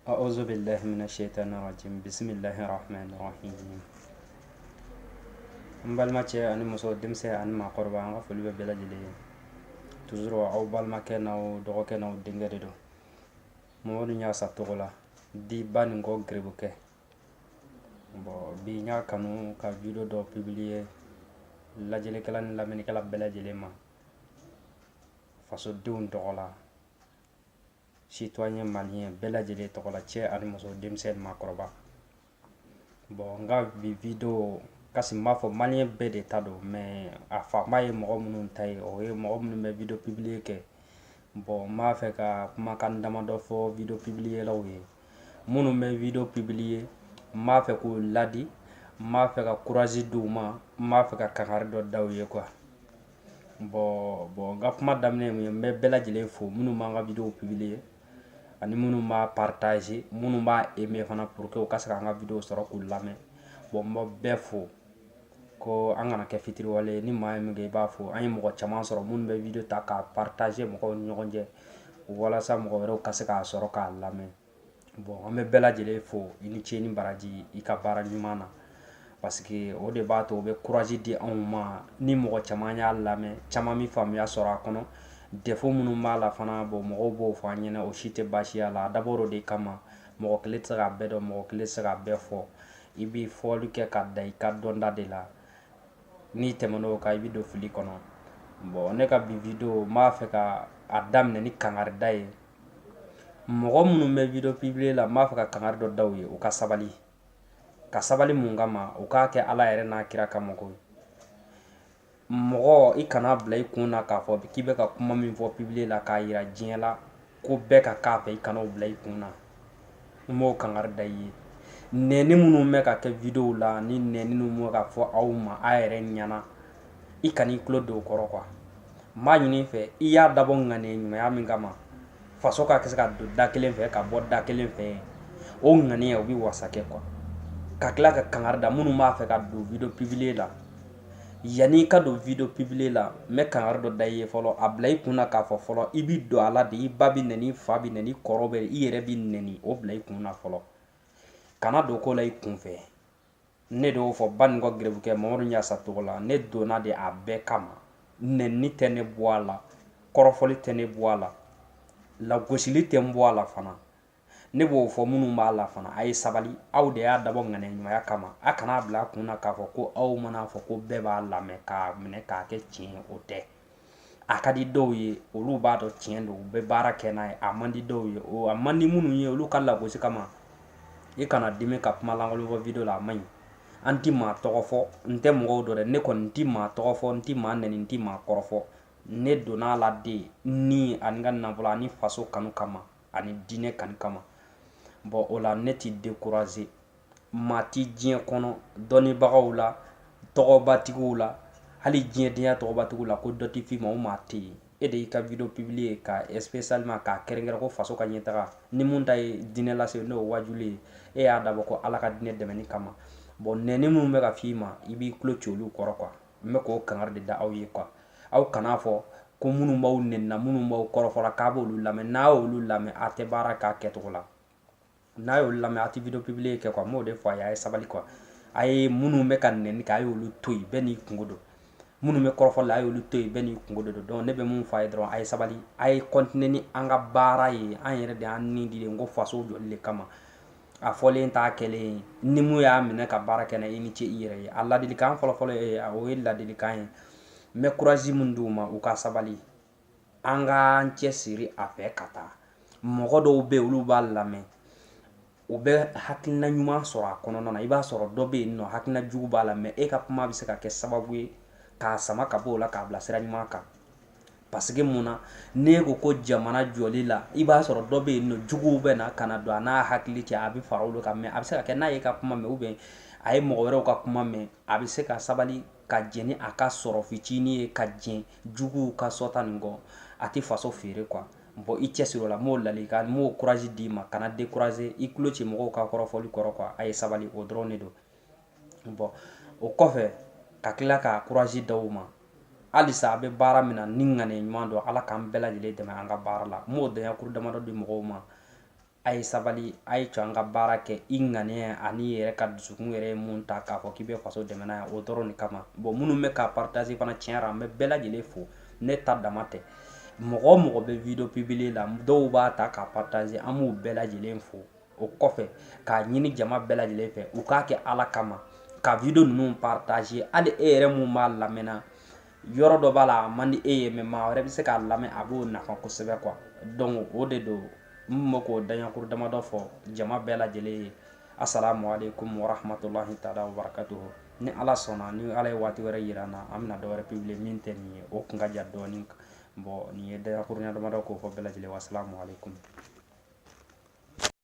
A'udhu billahi minash shaitani rajim. Bismillahir rahmanir rahim. N balimacɛ ani muso, denmisɛn ani maakɔrɔba, an ka foli bɛ bɛɛ lajɛlen ye. Toujours aw balimakɛ n'aw dɔgɔkɛ n'aw denkɛ de don, Mamadu Ɲasa tɔgɔ la di ba nin kɔ gerebukɛ. Bon, bi n y'a kanu ka vidéo dɔ publier lajɛlikɛla ni lamɛnnikɛla bɛɛ lajɛlen ma, fasodenw tɔgɔ la, citoyen malien bɛɛ lajɛlen tɔgɔ la, cɛ ani muso, denmisɛn ni maakɔrɔba. Bon, n ka bi vidéo kasi, n b'a fɔ malien bɛɛ de ta don, mais a fanba ye mɔgɔ minnu ta ye, o ye mɔgɔ minnu bɛ vidéo publier kɛ. Bon, n b'a fɛ ka kumakan damadɔ fɔ vidéo publier ye. Minnu bɛ vidéo publier, n b'a fɛ k'u ladi, n b'a fɛ ka courage d'u ma, n b'a fɛ ka kangari dɔ da u ye quoi. Bon, n ka kuma daminɛ ye mun ye? N bɛ bɛɛ lajɛlen fo, minnu b'an ka vidéo publier ani minnu b'a partager, minnu b'a aimer fana, pour que u ka se k'an ka vidéo sɔrɔ k'u lamɛn. Bon, n bɛ bɛɛ fo ko an kana kɛ fitiriwale ye. Ni maa ye min kɛ, i b'a fɔ an ye mɔgɔ caman sɔrɔ minnu bɛ vidéo ta k'a partager mɔgɔw ni ɲɔgɔn cɛ, walasa mɔgɔ wɛrɛw ka se k'a sɔrɔ k'a lamɛn. Bon, an bɛ bɛɛ lajɛlen fo, i ni ce ni baraji i ka baara ɲuman na, parce que o de b'a to o bɛ courage di anw ma. Ni mɔgɔ caman y'a lamɛn, caman bɛ faamuya sɔrɔ a kɔnɔ. Défaut minnu b'a la fana, bon, mɔgɔw b'o fɔ an ɲɛna, o si tɛ baasi y'a la. A dabɔra o de kama. Mɔgɔ kelen tɛ se k'a bɛɛ dɔn, mɔgɔ kelen tɛ se k'a bɛɛ fɔ. I bɛ fɔli kɛ ka da i ka dɔnda de la. N'i tɛmɛn'o kan, i bɛ don fili kɔnɔ. Bon, ne ka bi vidéo, n b'a fɛ ka a daminɛ ni kangarida ye. Mɔgɔ minnu bɛ vidéo publier la, n b'a fɛ ka kangari dɔ da u ye, u ka sabali. Ka sabali mun kama? U k'a kɛ Ala yɛrɛ n'a kira kama koyi. Mɔgɔ, i kana bila i kun na k'a fɔ k'i bɛ ka kuma min fɔ publier la k'a yira diɲɛ la ko bɛɛ ka k'a fɛ. I kana o bila i kun na. N b'o kangari da i ye. Nɛni minnu bɛ ka kɛ vidéo la, ni nɛni minnu bɛ ka fɔ aw ma a yɛrɛ ɲɛna, i kan'i tulo don o kɔrɔ quoi. N b'a ɲini i fɛ, i y'a dabɔ ŋaniya ɲumanya min kama, faso ka se ka don da kelen fɛ ka bɔ da kelen fɛ, o ŋaniya, o bɛ wasa kɛ quoi. Ka tila ka kangari da minnu b'a fɛ ka don vidéo publier la: yanni i ka don vidéo publier la, n bɛ kangari dɔ da i ye fɔlɔ. A bila i kun na k'a fɔ fɔlɔ, i bi don a la de, i ba bɛ nɛni, i fa bɛ nɛni, i kɔrɔ bɛ, i yɛrɛ bɛ nɛni. O bila i kun na fɔlɔ. Kana don ko la i kun fɛ. Ne de y'o fɔ, ba nin kɔ gerebukɛ Mamadu Ɲasa tɔgɔ la. Ne donna de a bɛɛ kama. Nɛni tɛ ne bɔ a la, kɔrɔfɔli tɛ ne bɔ a la, lagosili tɛ n bɔ a la fana. Ne b'o fɔ minnu b'a la fana, a ye sabali. Aw de y'a dabɔ ŋaniya ɲumanya kama. A kana bila a kun na k'a fɔ ko aw mana fɔ ko bɛɛ b'a lamɛn k'a minɛ k'a kɛ tiɲɛ ye. O tɛ. A ka di dɔw ye, olu b'a dɔn tiɲɛ don, u bɛ baara kɛ n'a ye. A man di dɔw ye, o a man di minnu ye, olu ka lagosi kama, i kana dimi ka kuma lankolon fɔ vidéo la. A man ɲi. An ti maa tɔgɔ fɔ, n tɛ mɔgɔw dɔn dɛ. Ne kɔni n ti maa tɔgɔ fɔ, n ti maa nɛni, n ti maa kɔrɔfɔ. Ne donna a la de ni ani ka nafolo ani faso kanu kama ani diinɛ kanu kama. Bon, o la ne ti décourager. Maa ti diɲɛ kɔnɔ, dɔnnibagaw la, tɔgɔbatigiw la, hali diɲɛdenya tɔgɔbatigiw la, ko dɔ ti f'i ma, o maa tɛ yen. E de y'i ka vidéo publier ka spécialement k'a kɛrɛnkɛrɛn ko faso ka ɲɛtaga, ni mun ta ye diinɛ lase, n'o ye wajuli ye, e y'a dabɔ ko Ala ka diinɛ dɛmɛni kama. Bon, nɛni minnu bɛ ka f'i ma, i b'i tulo ci olu kɔrɔ quoi. N bɛ k'o kangari de da aw ye quoi. Aw kana fɔ ko minnu b'aw nɛnina, minnu b'aw kɔrɔfɔla, k'a b'olu lamɛn. N'a y'olu lamɛn, a tɛ baara k'a kɛcogo la. N'a y'olu lamɛn, a tɛ vidéo publier kɛ quoi. N b'o de fɔ a ye. A ye sabali quoi. A ye minnu bɛ ka nɛni kɛ, a y'olu to yen, bɛɛ n'i kungo don. Minnu bɛ kɔrɔfɔli la, a y'olu to yen, bɛɛ n'i kungo de don. Donc ne bɛ mun fɔ a ye dɔrɔn? A ye sabali, a ye continuer ni an ka baara ye. An yɛrɛ de y'an ni di de n ko faso jɔli de kama. A fɔlen t'a kɛlen ye. Ni mun y'a minɛ ka baara kɛ n'a ye, i ni ce i yɛrɛ ye. A ladilikan fɔlɔfɔlɔ ye, o ye ladilikan ye. N bɛ courage min d'u ma, u ka sabali, an k'an cɛsiri a fɛ ka taa. Mɔgɔ dɔw bɛ yen, olu b'a lamɛn, u bɛ hakilina ɲuman sɔrɔ a kɔnɔna na. I b'a sɔrɔ dɔ bɛ yen nɔ, hakilina jugu b'a la, mais e ka kuma bɛ se ka kɛ sababu ye k'a sama ka bɔ o la k'a bila sira ɲuman kan. Parce que mun na? N'e ko ko jamana jɔli la, i b'a sɔrɔ dɔ bɛ yen nɔ, juguw bɛ na ka na don a n'a hakili cɛ, a bɛ fara olu kan. Mais a bɛ se ka kɛ n'a ye ka kuma mɛn, ou bien a ye mɔgɔ wɛrɛw ka kuma mɛn, a bɛ se ka sabali ka jɛn ni a ka sɔrɔ fitinin ye, ka jɛn juguw ka sɔta nin kɔ. A tɛ faso feere quoi. Bon, i cɛsiri o la. N b'o ladilikan, n b'o courage d'i ma. Kana décourager, i tulo ci mɔgɔw ka kɔrɔfɔli kɔrɔ quoi. A ye sabali, o dɔrɔn de don. Bon, o kɔfɛ, ka tila ka courage d'aw ma halisa, a bɛ baara min na ni ŋaniya ɲuman don, Ala k'an bɛɛ lajɛlen dɛmɛ an ka baara la. N b'o danyakuru damadɔ di mɔgɔw ma. A ye sabali, a ye to an ka baara kɛ. I ŋaniya ani i yɛrɛ ka dusukun yɛrɛ ye mun ta k'a fɔ k'i bɛ faso dɛmɛ n'a ye, o dɔrɔn de kama. Bon, minnu bɛ k'a partager fana, tiɲɛ yɛrɛ, an bɛ bɛɛ lajɛlen fo. Ne ta dama tɛ, mɔgɔ o mɔgɔ bɛ vidéo publier la, dɔw b'a ta k'a partager, an b'u bɛɛ lajɛlen fo. O kɔfɛ, k'a ɲini jama bɛɛ lajɛlen fɛ, u k'a kɛ Ala kama ka vidéo ninnu partager. Hali e yɛrɛ mun b'a lamɛnna, yɔrɔ dɔ b'a la a man di e ye, mais maa wɛrɛ bɛ se k'a lamɛn, a b'o nafa kosɛbɛ quoi. Donc o de don, n bɛ k'o daɲakuru damadɔ fɔ jama bɛɛ lajɛlen ye. Asalamu aleykum warahmatulahi taala wabarakatuhu. Ni Ala sɔnna, ni Ala ye waati wɛrɛ yira an na, an bɛna dɔ wɛrɛ publier min tɛ nin ye, o kun ka jan dɔɔni. Bon, nin ye daɲakuru damadɔ k'o fɔ bɛɛ lajɛlen. Wasalamu aleykum.